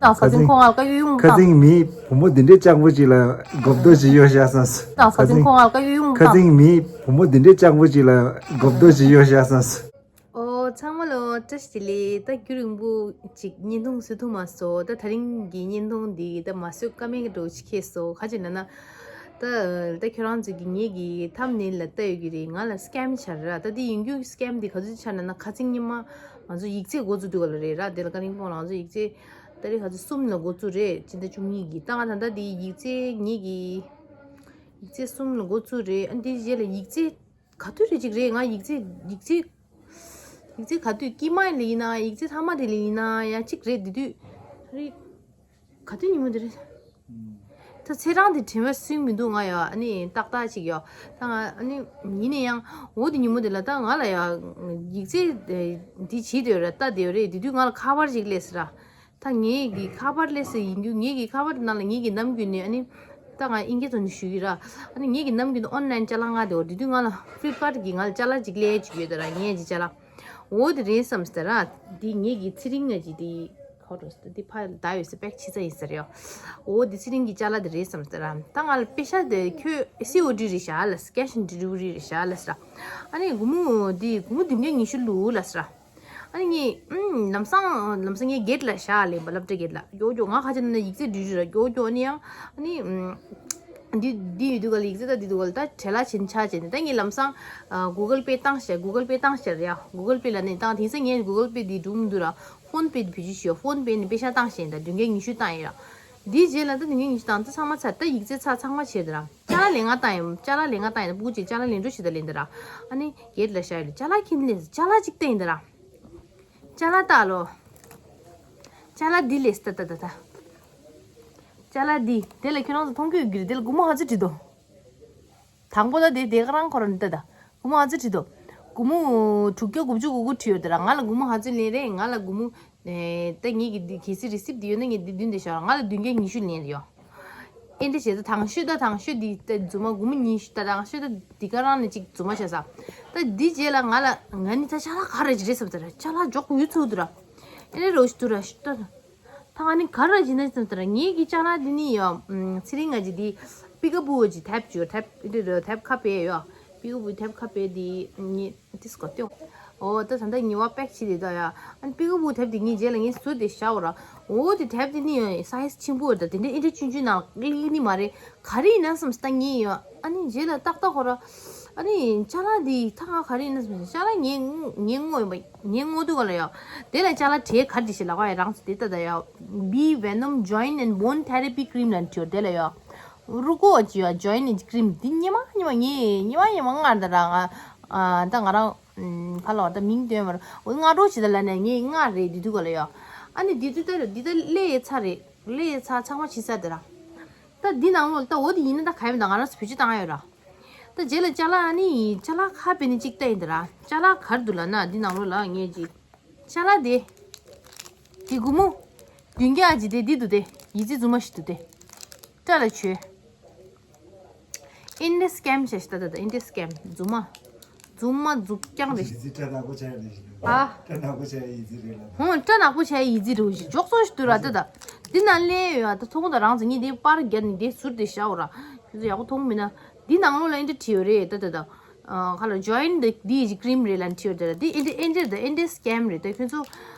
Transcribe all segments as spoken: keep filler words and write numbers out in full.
དང་ས་ཚིང་ཁོ་ང་ལ་ཀ་ཡུ་ཡུང་ཁ་ཚིང་མི་བུ་མོ་འདི་འདྲའི་སྤྱང་པོ་ཅིག་ལ་གོབ་རྡོ་ཞིག་གཡོ་ཤ་སོང་། དང་ས་ཚིང་ཁོ་ང་ལ་ཀ་ཡུ་ཡུང་ཁ་ཚིང་མི་བུ་མོ་འདི་འདྲའི་སྤྱང་པོ་ཅིག་ལ་གོབ་རྡོ་ཞིག་གཡོ་ཤ་སོང་། ཨོ་ཚང་མ་ལོ་བཀྲ་ཤིས་བདེ་ལེགས། ད་རྒྱུན་རིང་པོ་ཅིག་བརྙན་ཐུང་བཟོ་ཐུབ་མ་སོང་། ད་དེ་རིང་གི་བརྙན་ཐུང་འདི་ད་མ་བཟོས་ཀ་མེད་འགྲོ་ཅིག་ཁེལ་སོང་། ག་ཅི་ན་ན། ད་ད་ཁྱོད་རང་ཚོ་གི་ངེད་ཀྱི་ཐམ་ནེལ་ལ་ལྟ་ཡོད་ཀྱི་རེད། ང་ལ་སི་ཀེམ་ཆགས་ར། ད་འདི་ཡིན་རྒྱུ་སི་ཀེམ་འདི་ག་ཚོད་ཆགས་ན་ན། ཁ་ཚིག་སྔོན་མ་ང་ཚོ་ཡིག་ཚད་འགོ་བཙུགས་དུས་ག་ལ་རེད་ར། དེ་ལ་ཀ་རིང་ཕོང་ལ་ང་ཚོ་ཡིག་ཚད་ད་རེས་ག་ཚོད་གསུམ་ལ་འགོ་བཙུགས་རེད། སྤྱི་ཟླ་བཅུ་གཉིས་ཀྱི། ད་ང་ད་ལྟ་འདི་ཡིག་ཚད་ངེད་ཀྱི་ཡིག་ཚད་གསུམ་ལ་འགོ་བཙུགས་རེད། ཨ་འདི་རྗེས་ལ་ཡིག་ཚད་ག་དུས་རེད་ཅིག་རེད། ང་ཡིག་ཚད་ཡིག་ཚད་ཡིག་ཚད་ག་དུས་དཀྱིལ་མ་ལ་ཡིན་ན་ཡིག་ཚད་ཐ་མ་དེ་ལ་ཡིན་ན་ཡ་གཅིག་རེད། དེ་དུས་རེད། ག་དུས་ཉིན་མོ་དེ་རེད། ད་ཚེས་གྲངས་དེ་དྲན་པ་སུན་མི་འདུག་ང་ཡ། ཨ་ནི་ཏག་ཏག་ཅིག་ཡོད། ད་ང་ཨ་ནི་ཡིན་ན་ཡང་འོ་དེ་ཉིན་མོ་དེ་ལ་ད་ང་ལ་ཡ་ཡིག་ཚད་འདི་བྱེད་དེ་ཡོད་རེད། ལྟ་དེ་ཡོད་རེད། དེ་དུས་ང་ལ་ཁ་པར་ཅིག་སླེབས་སོང་ར། ད་ངེད་ཀྱི་ཁ་པར་སླེབས་སོང་ཡིན་རྒྱུ། ངེད་ཀྱི་ཁ་པར་ནང་ལ་ངེད་ཀྱི་ནམ་རྒྱུན་ནས་ཨ་ནི་ད་ང་ཨིན་སྐད་ཐོག་ནས་ཞུ་གི་ར། ཨ་ནི་ངེད་ཀྱི་ནམ་རྒྱུན་ནས་ཨོན་ལན་ཅ་ལག་མངགས་དེ་འོ། དེ་དུས་ང་ལ་ཕི་ལིབ་ཀར་གྱི་ང་ལ་ཅ་ལག་ཅིག་སླེབས་བྱུང་ཡོད་ད་ར། ངེད་ཀྱི་ཅ་ལག་འོ་དེ་རེད་བསམ་སྟེ་ར། དེ་ངེད་ཀྱི་ཚེ་རིང་ང་ཅིག་དེ་ཁོ་རོ་སི་དེ་ཕ་ད་ཡོད་སེ་པེག་ཕྱི་ས་ཡིན་ཟེར་ཡོད། འོ་དེ་ཚེ་རིང་གི་ཅ་ལག་དེ་རེད་བསམ་སྟེ་ར། ད་ང་ལ་པེ་ཤ་དེ་ཁྱོད་སི་ཨོ་ཌི་རེད་ཤག་ལབ། ཀེ་ཤི་ཨོན་ཌི་ལི་ཝ་རི་རེད་ཤག་ལབ་ཟེར་ར། ཨ་ནི་སྒོར་མོ་དེ་སྒོར་མོ་བདུན་བརྒྱ་ཉི་ཤུ་ལུས་ལབ་ཟེར་ར། ཨ་ནི་ངས་ཨུམ་ལམ་སང་ལམ་སང་ངས་གེད་ལ་བཞག་ལབ་པ། སློབ་གྲྭ་གེད་ལ་མགྱོགས་མགྱོགས། ང་ཁ་ཆེ་ན་ན་ཡིག་ཚད་འབྲི་རྒྱུ་ར་མགྱོགས་མགྱོགས། ཨ་ནི་ཡང་ཨ་ནི་ཨུམ་འདི་འདི་ཡོད་དུས་ག་ལ་ཡིག་ཚད་ད་འདི་དུས་ག་ལ་ད་བྲེལ་བ་ཆེན་ཆགས་བྱས་ནས། ད་ངས་ལམ་སང་ཨ་གུ་གལ་པེ་བཏང་བྱས། གུ་གལ་པེ་བཏང་བྱས་ར་ཡ། གུ་གལ་པེ་ལ་ནས་བཏང་། དེང་སང་ངས་གུ་གལ་པེ་འདི་འགྲོ་མི་འདུག་ར། ཕོན་པེ་འདི་བེད་སྤྱོད་བྱས་ཡོད། ཕོན་པེ་ནས་པེ་ཤ་བཏང་བྱས་ད་བདུན་བརྒྱ་ཉི་ཤུ་བཏང་ཡིན་ར། འདིའི་རྗེས་ལ་ད་བདུན་བརྒྱ་ཉི་ཤུ་བཏང་། ད་ཚང་མ་ཚར། ད་ཡིག་ཚད་ཚར་ཚང་མ་བྱས་དེ་ར། ཅ་ལག་ལེན་ག་བཏང་ཡིན། ཅ་ལག་ལེན་ག་བཏང་ཡིན། སྤུ་གུ་གཅིག་ཅ་ལག་ལེན་འགྲོ་བྱེད་ད་ལེན་དེ་ར། ཨ་ནི་གེད་ལ་བཞག་ཡོད། ཅ་ལག་ཁྱེར་ནས་ཅ་ལག་གཅིག་བསྟན་ཡིན་དེ་ར། ཅ་ལག་ལྟ་ལོ། ཅ་ལག་འདི་ལས་ལྟ་ལྟ་ལྟ་ལྟ། ཅ་ལག་འདི་དེ་ལ་ཁྱོད་རང་ཚོ་མཐོང་གི་ཡོད་ཀྱི་རེད། དེ་ལ་སྒོར་མོ་ག་ཚོད་བྲིས་འདུག་དང་པོ་ད་དེ་དེ་ག་རང་ཁོ་རང་ལྟ་ད། སྒོར་མོ་ག་ཚོད་བྲིས་འདུག་སྒོར་མོ་དྲུག་བརྒྱ་དགུ་བཅུ་གོ་དགུ་བྲིས་ཡོད་དེ་ར། ང་ལ་སྒོར་མོ་ག་ཚོད་ལེན་རེད། ང་ལ་སྒོར་མོ་ཨེ་ད་ངེད་ཀྱི་འདི་གལ་སྲིད་རི་སིབ་འདི་ཡོད་ན་ངས་འདི་བདུན་དེ་བཞག་ར། ང་ལ་བདུན་བརྒྱ་ཉི་ཤུ་ལེན་རེད་ཡོ། ཨེ་འདྲ་བྱས་ད་དང་ཤོས་ད་དང་ཤོས་འདི་ད་རྫུན་མ་སྒོར་མོ་ཉི་ཤུ་ད་དང་ཤོས་ད་འདི་ག་རང་ནས་ཅིག་རྫུན་མ་བྱས་ས། ད་འདི་རྗེས་ལ་ང་ལ་ང་ནི་ད་ཅ་ལག་ག་རེ་རེད་བསམ་ད་ར། ཅ་ལག་འཇོག་ཡུལ་ཚུགས་འདུག་ར། ཨེ་འདྲ་རོ་ཞིག་འདུག་ར་ཤི་ད། ད་ང་ནི་ག་རེ་བྱས་ན་བསམ་ད་ར། ངེད་ཀྱི་ཅ་ལག་འདི་ནི་ཡོ། ཚེ་རིང་ང་ཅིག་འདི་པི་ཀ་བུ་ཅིག་ཐེབ་ཅིག་ཡོད། ཐེབ་ཨེ་འདྲ་ར་ཐེབ་ཁ་པེ་ཡོ། པི་ཀ་བུ་ཐེབ་ཁ་པེ་འདི་ངེད། དེ་སྐོར་ཏེ། ཨོ་ད་ད་ལྟ་ཉེ་བ་པེག་བྱས་དེ་ད་ཡ། ཨ་ནི་པི་ཀ་བུ་དེབ་དེ་ངས་རྗེས་ལ་ངས་ཟུར་དེ་བཞག་འོ་ར། ཨོ་དེ་དེབ་དེ་ནི་ཡ་སའི་ཛི་ཆེན་པོ་ད་དེ་འདྲ་ཨེ་འདྲ་ཆུང་ཆུང་ནང་སླེབས་ནི་མ་རེད། ག་རེ་ཡིན་ན་བསམ་སྟེ་ངས་ཡ། ཨ་ནི་རྗེས་ལ་ཏག་ཏག་འོ་ར། ཨ་ནི་ཅ་ལག་འདི་ད་ང་ག་རེ་ཡིན་ན་བསམ། ཅ་ལག་ངས་ངས་བསྔོ་ཡིན་པ། ངས་བསྔོ་དུས་ག་ལ་ཡ། དེ་ལ་ཅ་ལག་གྲས་ག་རེ་ཞིག་ལབ་པ་ཡ། རང་ཚོ་དེ་ལྟ་ད་ཡ། Bee Venom Joint and Bone Therapy Cream ལབ་བྲིས་དེ་ལ་ཡ། རུ་ཀོ་ཅི་ཡ་ཇོ་ཡིན་ཀི་རིམ་འདི་སྔོན་མ་སྔོན་མ་ངས་སྔོན་མ་སྔོན་མ་མངགས་ད་ར། ང་ཨ་ད་ང་རང་ཨམ་ག་ལ་བ་ད་མིང་འདོན་མ་རུང་། འོ་མངགས་རོགས་བྱེད་ད་ལབ་ནས་ངས་མངགས་རེད། འདི་དུས་ག་ལ་ཡ། ཨ་ནི་འདི་དུས་ད་འདི་ད་སླེབས་ཡས་ཚར་རེད། སླེབས་ཡས་ཚར་ཚང་མ་ཕྱིན་ཚར་དེ་ར། ད་འདི་ནང་ལོགས་ད་འོ་དེ་ཡིན་ན་ད་ག་ཡིན་ད་ང་རང་ཚོ་བེད་སྤྱོད་བཏང་ཡ་ཡོད་ར། ད་རྗེས་ལ་ཅ་ལག་ཨ་ནི་ཅ་ལག་ཁ་བེ་ནི་གཅིག་ལྟ་ཡིན་ད་ར། ཅ་ལག་ག་རེ་འདུག་ལབ་ན་འདི་ནང་ལོགས་ལ་ངས་ཅིག་ཅ་ལག་དེ། དེ་སྒོར་མོ་བདུན་བརྒྱ་ཅིག་དེ་འདི་འདུག་དེ། ཡིག་རྩིས་རྫུན་མ་ཞིག་འདུག་དེ། སྐྲ་ལ་བྱོས། ཨིན་ཌི་སི་ཀེམ་བྱས་ཤི་ད་ད་ད། ཨིན་ཌི་སི་ཀེམ་རྫུན་མ། རྫུན་མ་རྫུན་རྐྱང་རེད། ཡིག་རྩིས་སྐྲ་ནག་པོ་ཆགས་ཡ་རེད་ཞིག་འདུག་ཨ། སྐྲ་ནག་པོ་ཆགས་ཡ་ཡིག་རྩིས་རེད་ལ། ཧོ་སྐྲ་ནག་པོ་ཆགས་ཡ་ཡིག་རྩིས་རེད་ཞིག་འཇོག་སོང་ཞིག་འདུག་ར་ད་ད། འདི་ན་སླེབས་ཡོད་ཨ། ད་མཐོང་ད་རང་ཚོ་ངས་འདི་པར་བརྒྱབ་ནས་འདི་ཟུར་དེ་བཞག་འོ་ར། ཁྱོད་ཚོ་ཡག་པོ་མཐོང་མིན་ན། འདི་ནང་ལོགས་ལ་ཨིན་ཌི་བྲིས་ཡོད་རེད་ད་ད་ད། ཨ་ག་ལ་ཇོ་ཡིན་འདི་འདི་ཡི་ཀི་རིམ་རེད་ལབ་བྲིས་ཡོད་རེད་ད། འདི་ཨིན་ཌི་ཨིན་ཌི་ད་ཨིན་ཌི་སི་ཀེམ་རེད་ད། ཁྱོད་ཚོ་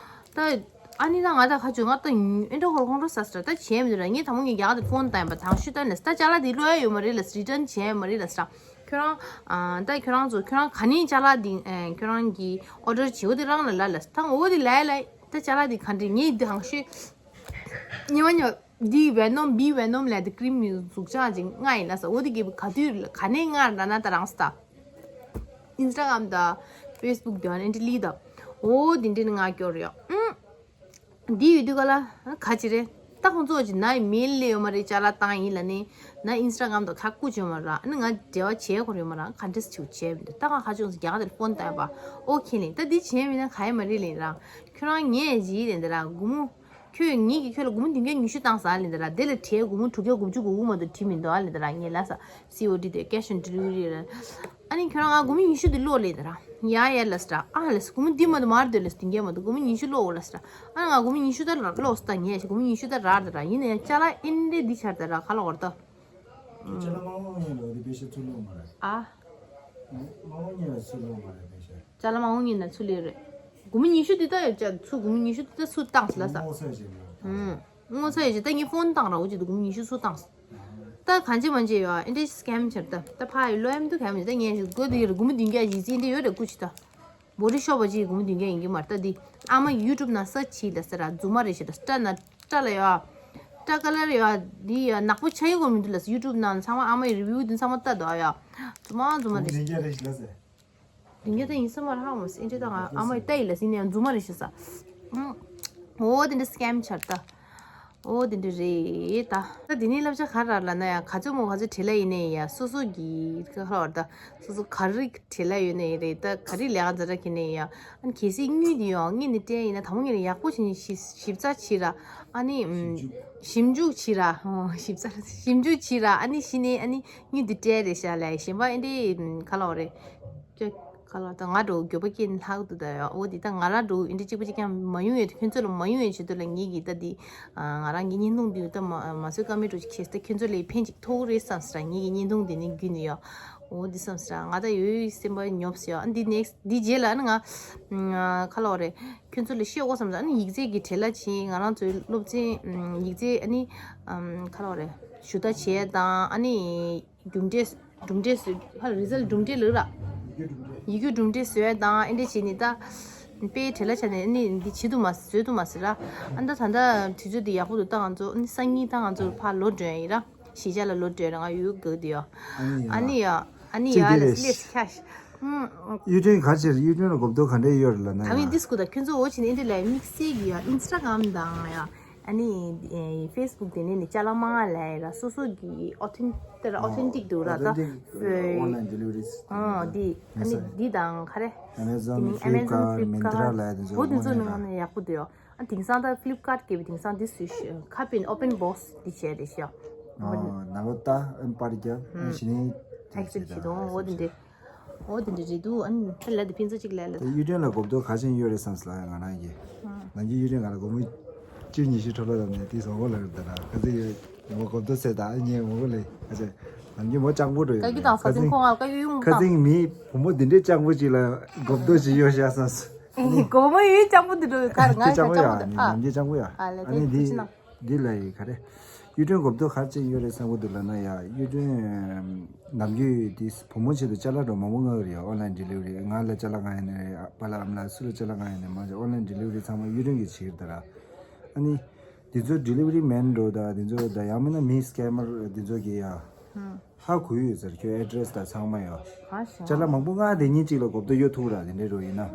ད་ཨ་ནི་ན་ང་ད་ཁ་ཆུ་ང་ད་ཨིན་ཌི་ཧོར་ཁོང་ཁྲོ་ཟ་ས་ར། ད་བྱས་མི་འདུག་ར། ངས་དང་པོ་ངས་རྒྱ་གར་དུ་ཕོན་བཏང་ཡིན་པ། དང་ཤོས་ད་ནས་ད་ཅ་ལག་འདི་ལོས་ཡ་ཡོད་མ་རེད་ལ། རི་ཊན་བྱས་ཡ་མ་རེད་ལ་ས། ཁྱོད་རང་ཨ་ད་ཁྱོད་རང་ཚོ་ཁྱོད་རང་ག་ནས་ཅ་ལག་འདི་ཨ་ཁྱོད་རང་གི་ཨོ་ཌར་བྱེད་འོ་དེ་རང་ལ་ལ་ལ་ད་འོ་དེ་ལ་ལ་ད་ཅ་ལག་འདི་ག་འདྲ་ངས་འདི་དང་ཤོས་ཉི་མ་ཉི་མ། འདི་ཝེ་ནོམ་བི་ཝེ་ནོམ་ལབ་དེ་ཀི་རིམ་ཟུག་ཅག་ཅིག་མངགས་ཡིན་ན་ས། འོ་དེ་གི་ག་དུས་ག་ནས་མངགས་ན་ན་ད་རང་ས་ད། ཨིན་སི་ཊ་གྷ་རམ་དང་ཕེ་སི་བུག་དང་ཨེ་འདྲ་ལི་དང་། འོ་དེ་འདྲ་ནས་མངགས་སྐྱོར་ཡོད། ཨུམ། འདི་ཡོད་དུས་ག་ལ་ག་ཅི་རེད། ད་ཁོང་ཚོ་ཅིག་ན་མེལ་ལས་ཡོད་མ་རེད། ཅ་ལག་བཏང་ཡིན་ལ་ནི་ན་ཨིན་སི་ཊ་གྷ་རམ་དང་ཁ་སྐུ་བྱོས་མ་ར། ཨ་ནི་ང་འབྲེལ་བ་བྱས་ཁོ་རེད་མ་ར། ག་འདྲས་ཆུ་བྱས་མི་འདུག་ད་ང་ཁ་ཆུང་ཟིག་རྒྱ་གར་དེར་ཕོན་བཏང་ཡོད་པ། ཨོ་ཁྱེད་ལིན་ད་འདི་བྱས་མིན་ན་ག་ཡེ་མ་རེད་ལིན་ར། ཁྱོད་རང་ངས་ཇི་ལེན་ད་ར་སྒོར་མོ། ཁྱོད་ངེད་ཀྱིས་ཁྱོད་ལ་སྒོར་མོ་བདུན་བརྒྱ་ཉི་ཤུ་བཏང་ཟེར་ལབ་ད་ར། དེ་ལ་ཁྲལ་སྒོར་མོ་དྲུག་བརྒྱ་དགུ་བཅུ་གོ་དགུ་མ་གཏོགས་བྲིས་མི་འདུག་ཨ་ལབ་ད་ར། ངས་ལབ་ས། སི་ཨོ་ཌི་དེ་cash on delivery རེད། ཨ་ནི་ཁྱོད་རང་ང་སྒོར་མོ་ཉི་ཤུ་དེ་སློག་ལབ་ད་ར། ཡ་ཡ་ལབ་ས་ར། ཨ་ལབ་ས། སྒོར་མོ་འདི་མ་གཏོགས་མར་སྡོད་ལབ་ས། བདུན་བརྒྱ་མ་གཏོགས། སྒོར་མོ་ཉི་ཤུ་སློག་འོ་ལབ་ས་ར། ཨ་ནི་ང་སྒོར་མོ་ཉི་ཤུ་ད་སློག་ས། ད་ངས་སྒོར་མོ་ཉི་ཤུ་ད་རག་ད་ར། ཡིན་ན་ཡང་ཅ་ལག་ཨེ་འདྲས་འདི་ཆར་ད་ར། ཁ་ལོ་བར་ད། ཅ་ལག་མ་འོང་ངེས་ལ་འདི་པེ་ཤ་ཚུར་སློག་མ་རེད། ཨ། མ་འོང་ངེས་ལ་ཚུར་སློག་མ་རེད་པེ་ཤ། ཅ་ལག་མ་འོང་ངེས་ན་ཚུར་སླེབས་རེད། སྒོར་མོ་ཉི་ཤུ་འདི་ད་ཡ་ཅ་ཚུར་སྒོར་མོ་ཉི་ཤུ་འདི་ད་ཚུར་བཏང་ཟེར་ལབ་ས། སྔོ་ཚལ་ཞིག་ལ། ཨུམ། སྔོ་ཚལ་ཡོད་ཅིག་ད་ངས་ཕོན་བཏང་ར། འོ་ཅིག་ད་སྒོར་མོ་ཉི་ཤུ་ཚུར་བཏང་ཟེར། ད་གང་བྱེད་མ་བྱེད་ཡོད་ཨ། ཨེ་འདྲས་སི་ཀེམ་ཆར་ད། ད་ཕ་ཡི་ལོ་ཡམ་དུ་གང་མི་ད་ངས་ཞིག་སྒོ་དེ་ཡོད་ར། སྒོར་མོ་བདུན་བརྒྱ་ཞིག་ཙི་འདི་ཡོད་ར། སྒོ་ཅིག་ད། བོ་ཌི་ཤོབ་པ་ཅིག་སྒོར་མོ་བདུན་བརྒྱ་ཡིན་གྱི་མ་རེད། ད་འདི་ཨ་མ་ཡུ་ཊུབ་ནང་སར་ཆི་ལབ་ས་ར། རྫུན་མ་རེད་ཤག་ད། སྐྲ་ན་སྐྲ་ལ་ཡོད་ཨ། སྐྲ་ཀ་ལར་ཡོད་ཨ། འདི་ཡ་ནག་པོ་ཆགས་ཡོང་གི་མི་འདུག་ལབ་ས། ཡུ་ཊུབ་ནང་ཚང་མ་ཨ་མ་ཡི་རི་བིའུ་འདི་ཚང་མ་ལྟ་འདུག་ཨ་ཡ། རྫུན་མ་རྫུན་མ་རེད་ཤག། བདུན་བརྒྱ་རེད་ཤག་ལབ་ས། བདུན་བརྒྱ་ད་ཡིན་ས་མ་རེད་ཧ་མ་སི། ཨེ་འདྲས་ད་ང་ཨ་མ་ཡི་ལྟ་ཡི་ལབ་ས། ཡིན་ན་ཡང་རྫུན་མ་རེད་ཤག་ས། ཨང་། འོ་དེ་འདྲས་སི་ཀེམ་ཆར་ད། འོ་དེ་འདྲས་རེད་ད། ད་དེ་ནས་བསླབ་བྱ་ག་རེ་རག་ལབ་ན་ཡ། ག་ཚོད་མོ་ག་ཚོད་བྲེལ་ལ་ཡིན་ནའི་ཡ། སོ་སོ་གི་ག་རེ་ལབ་ད། སོ་སོ་ག་རེ་བྲེལ་ལ་ཡོད་ནའི་རེད། ད་ག་རེ་ལས་ཀ་ཛ་དྲག་ཁྱེར་ནའི་ཡ། ཨ་ནི་གལ་སྲིད་དངུལ་དེ་ཡོང་དངུལ་དེ་སྤྲད་ཡིན་ན་དང་པོ་ཉིད་ནས་ཡག་པོ་བྱས་ནས་ཞིབ་ཞིབ་ཚགས་བྱེད་ར། ཨ་ནི་ཞིབ་འཇུག་བྱེད་ར། ཞིབ་ཚགས་ཞིབ་འཇུག་བྱེད་ར། ཨ་ནི་གཞི་ནས་ཨ་ནི་དངུལ་དེ་སྤྲད་རེད་ཤག་ལབ། གཞན་པ་ཨེ་འདྲས་ག་ལབ་རེད། ཁ་ལོ་ད་ང་འགྲོ་འགྱོད་པ་སྐྱེ་ལྷག་ཏུ་ད་ཡོད། འོ་འདི་ད་ང་རང་འགྲོ་འདི་འདྲ་གཅིག་པ་གཅིག་རྐྱང་མ་ཡོང་ཡོད་དུ་ཁྱོད་ཚོ་ལ་མ་ཡོང་ཡོད་ཆེད་དུ་ལ་ངེད་ཀྱིས་ད་འདི་ང་རང་གི་བརྙན་ཐུང་འདི་ད་མ་མ་བཟོས་ཀ་མེད་འགྲོ་ཅིག་ཁྱེར་ད་ཁྱོད་ཚོ་ལ་ཕན་ཅིག་ཐོགས་རེད་བསམ་སྲ། ངེད་ཀྱི་བརྙན་ཐུང་འདི་ནི་རྒྱུན་ནས་ཡོད། འོ་འདི་བསམ་སྲ་ང་ད་ཡོད་སེམས་པ་ཉོབ་སྲ་ཡོད། ཨ་འདི་ནེགསི་འདི་རྗེས་ལ་ཨ་ནི་ང་ཁ་ལོ་རེད། ཁྱོད་ཚོ་ལ་བཤད་དགོས་བསམ་སྲ། ཨ་ནི་ཡིག་ཚད་ཀྱི་བྲེལ་ལ་ཕྱིན། ང་རང་ཚོའི་སློབ་ཚན་ཡིག་ཚད་ཨ་ནི་ཁ་ལོ་རེད་ཞུ་ད་བྱས་དང་ཨ་ནི། གྲུབ་འབྲས་གྲུབ་འབྲས་བཟོས་ཧ་རི་ཛལ་གྲུབ་འབྲས་ལབ་ར། ཡི་གེ་གྲུབ་འབྲས་བཟོས་དང་ཨེ་འདྲས་བྱས་ནས་ད། དཔེ་བྲེལ་ལ་ཆགས་ནས་ཨ་ནི་འདི་བྱེད་ཐུབ་མ་བཟོས་ཐུབ་མ་སྲིད་ར། ཨ་ད་ད་ད་དུས་ཚོད་འདི་ཡག་པོ་འདུག་ད་ང་ཚོ་ཨ་ནི་སང་ཉིན་ད་ང་ཚོ་ཕར་ལོག་འགྲོ་ཡ་ཡིན་ར། གཞིས་ཆགས་ལ་ལོག་འགྲོ་ཡ་ར། ང་ཡུལ་ག་དུ་ཡོད། ཨ་ནི་ཡ་ཨ་ནི་ཡ་ཨ་ནི་ཡ་ལ་སི་ལེས་ཁྱ་ཤ། གཡུ་སྒྲོན་ག་ཕྱིར་གཡུ་སྒྲོན་ལ་གོ་བརྡ་ག་འདྲས་ཡོད་རེད་ལབ་ན་ད་ཡ། མིན་འདི་སྐུ་ད་ཁྱོད་ཚོ་འོ་ཆེ་ནས་ཨེ་འདྲས་ལ་དམིགས་བསལ་གྱི་ཡ་ཨིན་སི་ཊ་གྷ་རམ་དང་ཡ། ཨ་ནི་ཨེ་ཕེ་སི་བུག་དེ་ནས་ནི་ཅ་ལག་མང་ང་ལས་ར། སོ་སོ་གི་ཨོ་ཐེན་ཏིག་ཨོ་ཐེན་ཏིག་འདུག་ར་ད། Authentic, uh, online deliveries. ཨོ་འདི་ཨ་ནི་འདི་དང་ག་རེ། Amazon, དེ་ནི་Amazon, Flipkart, Flipkart Myntra ལ་དེ་ཚོ་འོ་དེ་ཚོ་online ནི་ལ། ང་ནི་ཡག་པོ་འདུག་ཡོ། ཨ་དེང་སང་ད་Flipkart གི་དེང་སང་འདི་སུ་ཤ་ཁ་པིན་ཨོ་པན་བོག་སི་འདི་བྱས་རེད་ཤག་ཨོ་ནང་ལོ་ད་ཨན་པར་རྒྱབ་ཨན་ཞི་ནི་ཨེག་སེབ་བྱེད་དང་འོ་དེ་འདྲ། འོ་དེ་འདྲ་རེད་འདུག་ཨ་ནི་ད་ལ་དེ་ཕན་ཚུན་གཅིག་ལ་ལ་ད་གཡུ་སྒྲོན་ལ་གོ་བརྡ་ག་ཅན་ཡོད་རེད་བསམ་སོང་ང་རང་གིས། ནམ་རྒྱུན་གཡུ་སྒྲོན་ང་ལ་སྒོར་མོ་བཅུ་ཉི་ཤུ་འཕྲོ་བརླག་བཏང་ནས་དེ་བཟོ་གོ་ལ་རེད་ད་ར་ག་ཚོད་ཡོད་ངོ་གོ་བརྡ་ཟེར་ད་ཨ་ཉེ་ངོ་གོ་ལེ་ག་ཚོད་ནམ་རྒྱུན་མོ་སྤྱང་པོ་འགྲོ་ཡོད་ཀ་གི་དང་ས་ཚིང་ཁོང་ང་ཀ་གི་ཡུང་ཁ་ཚིང་མི་བུ་མོ་འདི་འདྲའི་སྤྱང་པོ་ཅིག་ལ་གོ་བརྡ་ཅིག་ཡོད་ཤག་བསམ་སོང་། སྒོར་མོ་ཡོད་སྤྱང་པོ་འདི་འགྲོ་ག་ར་ང་ཡི་སྤྱང་པོ་ཡ་སྤྱང་པོ་འདི་ནམ་རྒྱུན་སྤྱང་པོ་ཡ་ཨ་ལེ་ཨ་ནི་དེ་འདི་འདི་ལ་ཡི་ག་རེ། གཡུ་སྒྲོན་གོ་བརྡ་ག་ཅན་ཡོད་རེད་བསམ་གི་འདུག་ལབ་ན་ཡ་གཡུ་སྒྲོན་ནམ་རྒྱུན་དེ་བུ་མོ་ཆེད་དུ་ཅ་ལག་འགྲོ་མང་པོ་མངགས་རེད་ཡ། ཨོན་ལན་ཌི་ལི་ཝ་རི་ང་ལ་ཅ་ལག་མངགས་ཡིན་ནའི་རེད། པཱ་ལགས་ཨ་མ་ལགས་སུ་ལ་ཅ་ལག་མངགས་ཡིན་ནའི་མང་ཆེ་ཨོན་ལན་ཌི་ལི་ཝ་རི་ཚང་མ་གཡུ་སྒྲོན་གྱིས་བྱེད་ཀྱི་རེད་ད་ར། ཨ་ནི་དེ་ཚོ་ཌི་ལི་ཝ་རི་མེན་འགྲོ་ད་དེ་ཚོ་ད་ཡང་མིན་ན་མི་སི་ཀེ་མར་དེ་ཚོ་གིས་ཡ། ཧ་གོ་ཡོད་ཟེར་ཁྱོད་ཨེ་ཌི་རེ་སི་དང་ཚང་མ་ཡོད། ཧ་ཤ། ཅ་ལག་མང་པོ་མངགས་དེ་ཉིན་གཅིག་ལ་གོ་བརྡ་ཡོད་ཐུག་ར་དེ་འདྲས་རོ་ཡིན་ན།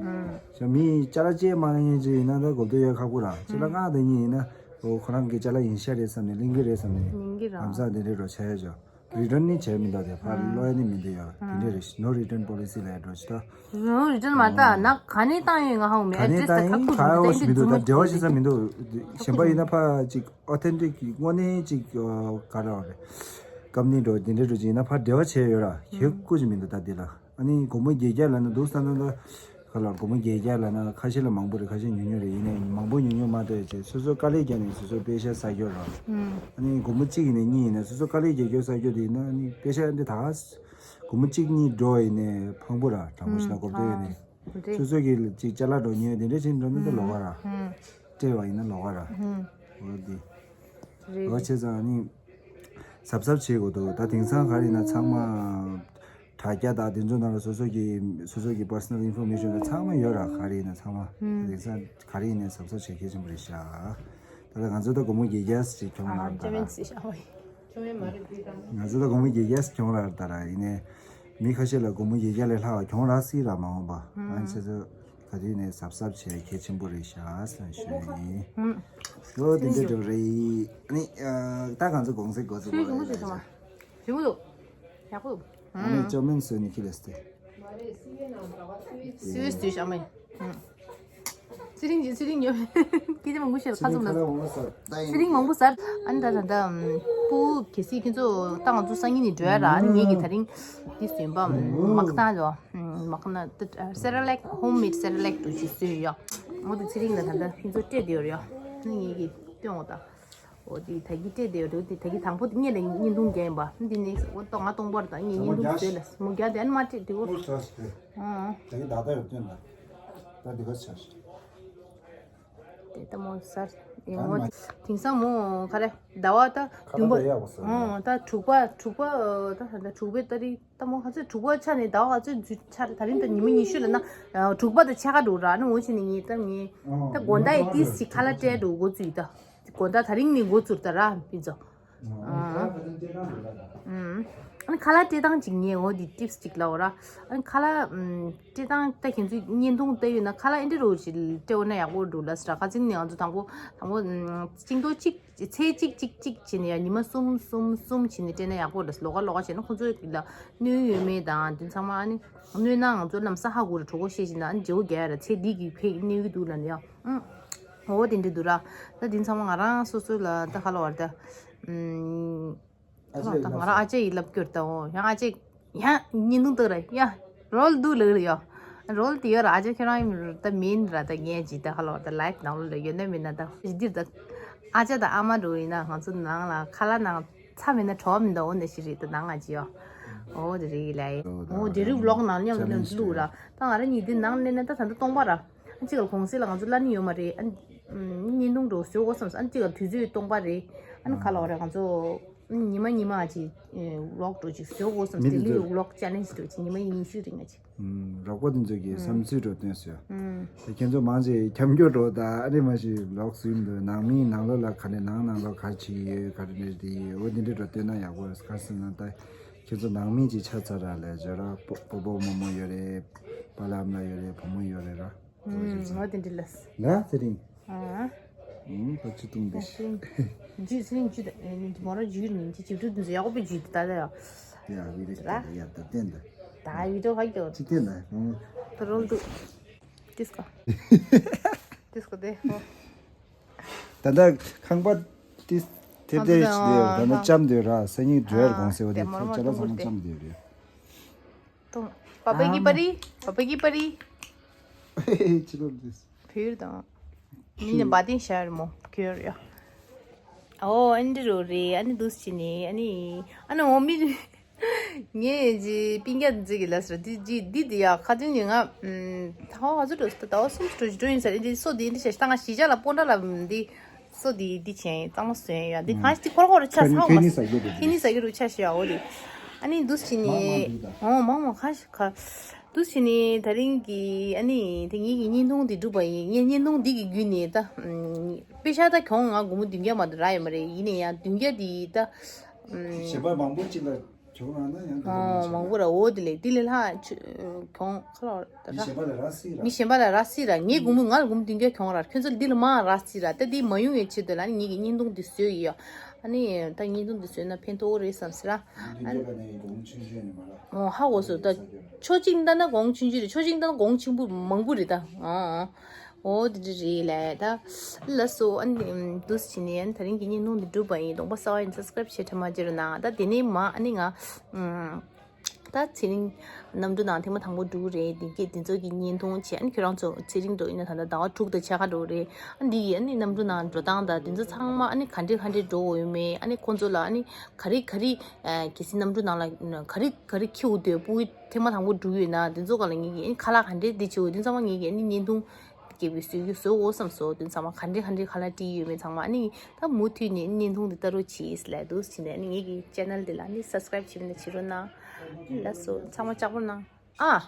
ཤ་མི་ཅ་ལག་ཅེས་མ་ཉན་ཅིག་ཡིན་ན་ད་གོ་བརྡ་ཡོད་ཁག་པོ་ར་ཅ་ལག་མངགས་དེ་ཉིན་ཡིན་ན་འོ་ཁོ་རང་གི་ཅ་ལག་ཡིན་ཤ་རེད་བསམ་ནས་ལེན་གི་རེད་བསམ་ནས་ཉན་གི་ར། ལམ་སང་དེ་འདྲས་རོ་བྱས་ཡོད་ཅོ། རི་ཊརན་ནི་བྱས་མི་འདུག་དེ་ཕར་ལོག་ཡ་ནི་མི་འདུག་ཡ་དེ་འདྲས་རེད། ནོ་རི་ཊརན་པོ་ལི་སི་ལ་ཡ་འགྲོ་ཅི་ད། ནོ་རི་ཊརན་མ་ད་ན་ག་ནས་བཏང་ཡོད་ང་ཧ་གོ་མེད། ག་ནས་ཨེ་ཌི་རེ་སི་ད་ཁ་ཐུག་མི་འདུག་ད་འབྲེལ་བ་བྱེད་ས་མི་འདུག་གཞན་པ་ཡིན་ན་ཕ་ཅིག་ཨོ་ཐེན་ཊིག་གི་དངོས་གནས་ཅིག་ག་རེ་རེད། ཀམ་ནི་འགྲོ་དེ་འདྲས་འགྲོ་ཅིག་ཡིན་ན་ཕར་འབྲེལ་བ་བྱས་ཡོད་ར་ཧེ་ཀུ་ཅིག་མི་འདུག་ད་འདི་ལ་ཨ་ནི་སྒོར་མོ་བརྒྱད་བརྒྱ་ལབ་ན་འདུག་ས་ན་ད་ག་ལ་སྒོར་མོ་བརྒྱད་བརྒྱ་ལབ་ན་ཁ་ཤས་ལ་མང་པོ་རེད། ཁ་ཤས་ཉུང་ཉུང་རེད། ཡིན་ནའི་མང་པོ་ཉུང་ཉུང་མ་གཏོགས་ཅེས་སོ་སོ་དཀའ་ལས་བརྒྱབ་ནས་སོ་སོ་པེ་ཤ་ཟ་རྒྱུ་ར་ཨ་ནི་སྒོར་མོ་གཅིག་ཡིན་ནའི་གཉིས་ཡིན་ནའི་སོ་སོ་དཀའ་ལས་རྒྱག་རྒྱུ་ཟ་རྒྱུ་དེ་ཡིན་ན་ཨ་ནི་པེ་ཤ་འདི་ད་སྒོར་མོ་གཅིག་གཉིས་འགྲོ་ཡིན་ནའི་ཕངས་པོ་ར་དྲང་པོ་བཤད་ན་སྒོར་སྟོད་ཡིན་ནའི་སོ་སོ་གི་ཅིག་ཅ་ལག་འགྲོ་ཉོས་དེ་འདྲས་བྱས་འགྲོ་ན་ད་ལོགས་ཀ་ར་སྤྲད་པ་ཡིན་ན་ལོགས་ཀ་ར་འོ་དེ་འོ་བྱས་ཙང་ཨ་ནི། གཟབ་གཟབ་བྱེད་དགོས་འདུག་ད་དེང་སང་ག་རེ་ཡིན་ན་ཚང་མ་དྲ་རྒྱ་དང་དེ་ཚོ་ནང་ལ་སོ་སོ་གི་སོ་སོ་གི་པར་སོ་ནལ་ཨིན་ཕོར་མེ་ཤོན་དང་ཚང་མ་ཡོད་ར། ག་རེ་ཡིན་ན་ཚང་མ་དེང་སང་ག་རེ་ཡིན་ནའི་གཟབ་གཟབ་བྱེད་གལ་ཆེན་པོ་རེད་ཤག་ད་ལྟ་ང་ཚོ་ད་སྒོར་མོ་བརྒྱད་བརྒྱ་ཞིག་གྱོང་རག་ད་ར། ང་ཚོ་ད་སྒོར་མོ་བརྒྱད་བརྒྱ་ཞིག་གྱོང་རག་ད་ར། ཡིན་ནའི་མི་ཁ་ཤས་ལ་སྒོར་མོ་བརྒྱད་བརྒྱ་ལས་ལྷག་གྱོང་རག་སྲིད་ར་མ་འོངས་པ། ང་ཚོ་ག་དུས་ནས་གཟབ་གཟབ་བྱེད་གལ་ཆེན་པོ་རེད་ཤག་ཟེར་ཞུ་ཡིན། ཨུམ། ཡོ་དེ་འདྲ་འགྲོ་རེད། ཨ་ནི་ད་ང་ཚོ་གོང་ཚད་གོ་ཚོད་སུའི་གོ་རེད་ཞུ་མ། ཞུ་མ་འདུག་ཡག་པོ་འདུག་ཨ་ནི་ཅོ་མིན་སུ་ནི་ཁི་ལེ་སྟེ། སུའི་སུའི་ཞག་མེད། ཨུམ། ཚེ་རིང་གིས་ཚེ་རིང་ཉོ། སྐད་ཆ་མང་པོ་བཤད་ཁ་ཚུམ་ལ། ཚེ་རིང་མང་པོ་ཟ། ཨ་ནི་ད་ད་ད་སྤུ་གུ་གལ་སྲིད་ཁྱེད་ཚོ་ད་ང་ཚོ་སང་ཉིན་ནས་འགྲོ་ཡ་ར། ཨ་ནི་ངེད་ཀྱིས་ད་རིང་འདི་བཟོས་པ་མག་ཐང་ལོ། མག་ན་སེ་ར་ལེག་ཧོམ་མེད་སེ་ར་ལེག་འགྲོ་ཞིག་བཟོས་ཡོད། ཨོ་དེ་ཚེ་རིང་ལ་ད་ད་ཁྱེད་ཚོ་སྤྲད་དེ་ཡོད་རེད་ཡ། ཨ་ནི་ངེད་ཀྱིས་སྟོན་འོ་ད། འོ་དེ་ད་གི་སྤྲད་དེ་ཡོད་རེད། དེ་ད་གི་དང་པོ་དེ་ངེད་ལ་བརྙན་ཐུང་རྒྱག་ཡིན་པ། འདི་ནི་འོ་ཏོ་ང་སྟོང་པར་དང་ངེད་བརྙན་ཐུང་བཟོས་ལ་མོ་རྒྱག་དེ་ཨ་ནི་མ་སྤྲད་དེ་འོ། ད་གི་ད་ད་ཡོད་སྟོན་ད། ད་འདི་ག་ཆ་ཞིག་དེ་ལྟ་མོ་སར་ཡིན་ངོ་། དེང་སང་མོ་ག་རེ་ཟླ་བ་ད་བདུན་པ། ཨོ་ད་དྲུག་པ་དྲུག་པ་ད་ད་དྲུག་པའི་ཏ་རིག་ད་མོ་ག་ཚོད་དྲུག་པ་ཆ་ནས་ཟླ་བ་ག་ཚོད་འཛུལ་ཆ་རེད། ད་རིང་ད་ཉི་མ་ཉི་ཤུ་ལ་ན་དྲུག་པ་ད་ཆ་ག་འགྲོ་ར་ནི་འོ་ཆེ་ནི་ངས་ད་ངས་ད་དགོང་དག་ཡི་ཏིས་ཅིག་ཁ་ལག་སྤྲད་འགྲོ་འགོ་བཙུགས་ད། དགོང་དག་ད་རིང་ནས་འགོ་བཙུགས་ད་ར་ཕི་ཚོ། ཨ་ནི་ཁ་ལག་སྤྲད་སྟངས་ཅིག་ངས་འོ་འདི་ཊིབ་སི་ཅིག་ལབ་ར། ཨ་ནི་ཁ་ལག་སྤྲད་སྟངས་ད་ཁྱེད་ཚོས་བརྙན་ཐུང་ལྟ་ཡོད་ན་ཁ་ལག་ཨེ་འདྲ་རོ་ཞིག་སྤྲད་འོ་ན་ཡག་པོ་འདུག་ལབ་ཟེར་ར། ཁ་ཚིག་ནས་ང་ཚོ་དང་པོ་དང་པོ་ཅིང་ཏོ་གཅིག་ཚེ་གཅིག་གཅིག་གཅིག་བྱས་ནས་ཡང་ཉི་མ་གསུམ་གསུམ་གསུམ་བྱས་ནས་སྤྲད་ན་ཡག་པོ་འདུག་ལོགས་ཀ་ལོགས་ཀ་བྱས་ན་ཁོང་ཚོ་ལ་གནོད་ཡོད་མེད་དང་དེ་ཚང་མ་ཨ་ནི་གནོད་ན་ང་ཚོ་ལམ་སང་ཧ་གོ་རེ་གྲོད་ཁོག་བཤད་བཞིན་ན་ཨ་ནི་བརྗེ་བོ་རྒྱག་ཡ་ར་ཚེ་འདི་གི་ཕེ་གནོད་ཀྱི་འདུག་ལབ་ནས་ཡང་ཨང་། འོ་དེ་འདྲ་འདུག་ར། ད་དེ་ཚང་མ་ང་རང་སོ་སོ་ལ་ད་ཧ་ལ་བར་ད། ཨུམ། ཨ་ཅེ་ད་ང་རང་ཨ་ཅེ་ཡི་ལབ་སྐྱོར་ད་འོ་ཡང་ཨ་ཅེ་ཡང་བརྙན་ཐུང་ལྟ་ར་ཡ། རོལ་འདུག་ལབ་ར་ཡ། རོལ་དེ་ཡོད་ར། ཨ་ཅེ་ཁྱོད་རང་ཡིན་ད་མིན་ར། ད་ངས་ཇི་ད་ཧ་ལ་བར་ད་ལའིབ་ནང་ལོགས་ལ་ཡོད་ན་མིན་ན་ད་ཇི་འདིར་ད། ཨ་ཅེ་ད་ཨ་མ་འགྲོ་ཡིན་ན་ང་ཚོ་ནང་ལ་ཁ་ལག་ནང་ཚ་མེད་ན་བྲོ་བ་མི་འདུག་འོ་ནས་ཤི་རེད་ད་ནང་ང་ཅི་ཡོ། འོ་དེ་རེད་ལ་ཡ། འོ་དེ་རིགས་ལོག་ནང་མཉམ་དུ་མཉམ་དུ་བླུགས་ར། ད་ང་རང་གཉིས་དེ་ནང་སླེབས་ན་ད་ད་ལྟ་སྟོང་པ་ར། ཨ་གཅིག་ལ་གུང་སེང་ལ་ང་ཚོ་གླ་ནི་ཡོད་མ་རེད། ཨ་ནི་བརྙན་ཐུང་འགྲོ་བཟོ་དགོས་བསམ་སོང་། ཨ་ནི་གཅིག་ལ་དུས་ཚོད་སྟོང་པ་རེད། ཨ་ནི་ག་ལ་བ་རེད་ང་ཚོ་ཉི་མ་ཉི་མ་ཅིག་ཝི་ལོག་འགྲོ་ཅིག་བཟོ་དགོས་བསམ་སོང་། ཌེ་ལི་ཝི་ལོག་ཅེ་ལེན་ཇི་འགྲོ་ཅིག་ཉི་མ་ཉི་ཤུ་རིང་ང་ཅིག་རོགས་པ་དེ་ཚོ་གིས་བསམ་ཚུལ་འགྲོ་སྟོན་སོང་། དེ་ཁྱེད་ཚོ་མང་ཆེ་ཁྱབ་སྐྱོར་འགྲོ་ད་ཨ་ནི་མ་ཞིག་ལོག་སུན་འདུག་ནང་མི་ནང་ལོགས་ལ་ག་རེ་ནང་ནང་ལོགས་ག་རེ་བྱེད་ཀྱི་ཡོད་ག་རེ་རེད་དེ་འོ་དེ་འདྲ་འགྲོ་སྟོན་ན་ཡག་པོ་རེད། ག་རེ་ཟེར་ན་ད་ཁྱེད་ཚོ་ནང་མི་ཅིག་ཆ་ཚང་ར་ལས་བྱོས་ར། སྤོ་སྤོ་རྨོ་རྨོ་ཡོད་རེད། པཱ་ལགས་ཨ་མ་ལགས་ཡོད་རེད། བུ་མོ་ཡོད་རེད་ར། ཨུམ། འོ་དེ་འདྲ་ལས། ལ་ཚེ་རིང་། ཨ། ཨུམ། ད་ཅི་ཐུང་འདི་ཤི། ཇུས་ཚེ་རིང་ཇུས་ད་མོ་ར་ཇུས་ནི་ཅི་ཅིབ་ཏུ་འདི་ཡག་པོ་ཇུས་ད་ད་ཡ། ཡ་བི་རེ་ད་ཡ་ད་བསྟན་ད། ད་བི་ཏོ་ཧ་གྱོ། ཅི་བསྟན་ད། ཨུམ། ད་རོལ་དུ། ཏིས་ཀ། ཏིས་ཀ་དེ་ཧོ། ད་ད་ཁང་པ་ཏིས་ཐེབས་ཏེ་ཞིག་དེ་ད་ནི་ལྕམ་དེ་ར་སང་ཉིན་འགྲོ་ཡར་དགོངས་ཟེར་བ་དེ་ཁྱེད་རང་ཚང་མ་ལྕམ་དེ་རེད། ཏོང་། པ་པ་གི་པ་རི། པ་པ་གི་པ་རི། ཅི་ལོ་འདིས། བོད་དང་། མི་ནི་བ་དན་ཤར་མོ་ཁྱོད་ཡ། ཨོ་ཨན་ཏི་རོ་རེད། ཨ་ནི་འདུག་སེ་བྱས་ནས་ཨ་ནི། ཨ་ནི་འོ་མི། ངས་ཇི་པིང་རྒྱ་འཛི་གི་ལ་སོ་འདི་ཇི་འདི་འདི་ཡ་ཁ་ཅིག་ནི་ང་ད་བ་ཧ་ཚོ་འགྲོ་ད་བ་སུམ་ཅུ་འགྲོ་ཞིག་འགྲོ་ཡིན་ས་རེད། འདི་སོ་འདི་འདི་བྱས་ད་ང་གཞིས་ཆགས་ལ་སྤོན་ཊ་ལ་འདི། སོ་འདི་འདི་བྱས་གཙང་མ་བཟོས་ཡ་འདི་གང་ཞིག་འདི་ཁོར་ཁོར་ཆ་ས་མ་ཁྱེད་གཉིས་ཟ་རྒྱུ་འདུག་ཁྱེད་གཉིས་ཟ་རྒྱུ་འདུག་ཆ་ཞིག་ཡ་འོ་རེད། ཨ་ནི་འདུག་སེ་བྱས་ནི་ཨོ་མང་མང་ཁ་ཤས་ཁ། འདུག་སེ་བྱས་ནི་ད་རིང་གི་ཨ་ནི་དེ་ངེད་ཀྱི་བརྙན་ཐུང་འདི་བསྒྲུབས་པ་ཡིན། ངས་བརྙན་ཐུང་འདི་གི་བརྒྱུད་ནས་ད་དཔེ་ཤ་ད་གྱོང་ང་སྒོར་མོ་བདུན་བརྒྱ་མ་གཏོགས་རག་ཡོད་མ་རེད། ཡིན་ནའི་ཡང་བདུན་བརྒྱ་འདི་ད། གཞན་པ་མང་པོ་ཅིག་ལ་གྱོང་རག་ན་ཡང་འདི་ལ་ཨོ་མང་པོ་ར་འོ་དེ་ལས་འདི་ལས་ལྷག་གྱོང་ཁ་ལོ་ད་མི་གཞན་པ་ལ་རག་སྲིད་ར། མི་གཞན་པ་ལ་རག་སྲིད་ར། ངའི་སྒོར་མོ་ང་ལ་སྒོར་མོ་བདུན་བརྒྱ་གྱོང་ར། ཁྱོད་ཚོ་འདི་ལ་མང་རག་སྲིད་ར། ད་འདི་མ་ཡོང་བའི་ཆེད་དུ་ལ་ནི་ངེད་ཀྱི་བརྙན་ཐུང་འདི་བཟོས་ཡོད། ཨ་ནི་ད་བརྙན་ཐུང་འདི་བཟོས་ན་ཕན་ཐོགས་རེད་བསམ་སྲིད་ར། ཨ་ནི་ཨོ་ཧ་གོ་སོང་། ད་ཕྱོགས་གཅིག་ལྟ་ན་གོང་ཆུང་ཆུང་རེད། ཕྱོགས་གཅིག་ལྟ་ན་གོང་ཆེན་པོ་མང་པོ་རེད་ད། ཨ་ཨ། ཨོ་དེ་འདྲ་རེད་ལས་ད། ལགས་སོ་ཨ་ནི་འདུག་སེ་བྱས་ནས་ཨ་ནི་ད་རིང་གི་བརྙན་ཐུང་འདི་གྲུབ་པ་ཡིན། གདོང་པ་གསར་པ་ཡིན་ན་སབ་སི་ཀ་རེབ་བྱེད་དྲན་མ་བརྗེད་རོགས་གནང་། ད་དེ་ནས་མ་ཨ་ནི་ང་ད་ཚེ་རིང་གནམ་གྲུ་ནང་ཐེངས་མ་དང་པོ་འགྲོ་གི་རེད། འདི་སྐད་འདི་ཚོ་གི་བརྙན་ཐུང་བྱས། ཨ་ནི་ཁྱོད་རང་ཚོ་ཚེ་རིང་འགྲོ་ཡིན་ན་ད་ལྟ་ཟླ་བ་དྲུག་དང་ཕྱེད་ཀ་འགྲོ་གི་རེད། ཨ་འདི་ཡི་ཨ་ནི་གནམ་གྲུ་ནང་འགྲོ་སྟངས་དང་འདི་ཚོ་ཚང་མ་ཨ་ནི་ག་འདྲས་ག་འདྲས་འགྲོ་འོས་མེད། ཨ་ནི་ཁོང་ཚོ་ལ་ཨ་ནི་ག་རེ་ག་རེ་གལ་སྲིད་གནམ་གྲུ་ནང་ལ་ག་རེ་ག་རེ་འཁྱེར་འོས་འདུག་སྤུ་གུ་ཐེངས་མ་དང་པོ་འགྲོ་གི་ཡོད་ན་འདི་ཚོ་སྒང་ལ་ངེད་ཀྱིས་ཨ་ནི་ཁ་ལག་ག་འདྲས་འདི་བྱེད་འོས་འདི་ཚང་མ་ངེད་ཀྱིས་ཨ་ནི་བརྙན་ཐུང་། སྐྱེས་བུའི་སྲོལ་རྒྱུན་བཟོ་དགོས་བསམ་སོང་། དེ་ཚང་མ་ག་འདྲས་ག་འདྲས་ཁ་ལག་བྲིས་ཡོད་མེད་ཚང་མ་ཨ་ནི་ད་མུ་མཐུད་ནས་བརྙན་ཐུང་འདི་ལྟ་རོགས་གྱིས་ལབ་འདུག་སེ་བྱས་ནས་ཨ་ནི་ངེད་ཀྱི་ཅེ་ནལ་འདི་ལ་ཨ་ནི་སབ་སི་ཀ་རེབ་བྱེད་མི་ན་བྱེད་རོགས་གནང་། ལགས་སོ་ཚང་མ་ལྕགས་པོ་གནང་ཨ།